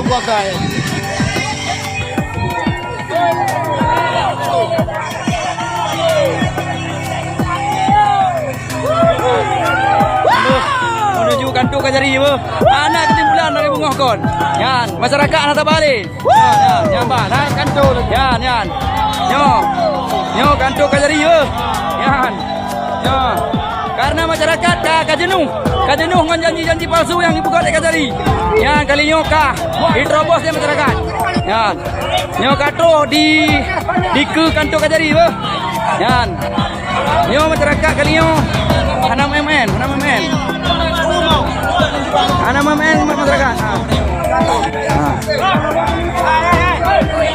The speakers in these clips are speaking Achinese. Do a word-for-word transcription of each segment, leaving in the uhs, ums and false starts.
Pakai. Menuju kantor Kajari, beuh. Hana keusimpulan dari beungoh kon. Nyan, masyarakat hana sabar lé. Nyan, nyan, nyan, bah, nyan kantor. Nyan, nyan. Nyoe. Nyoe kantor Kajari, beuh. Nyan. Nyoe. Karena masyarakat ka, ka jenuh. Ka jenuh ngon janji-janji palsu nyang jipeugah lé Kajari. Nyan, kali nyoe ka diterobos lé masyarakat. Nyan. Nyoe ka troh di, dikeue kantor Kajari, beuh. Nyan. Nyoe masyarakat kali nyoe hana maén-maén, hana maén-maén. Hana maén-maén masyarakat. Ha.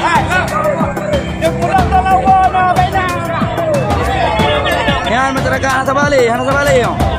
Ha. Nyan masyarakat hana sabar lé, hana sabar lé nyoe.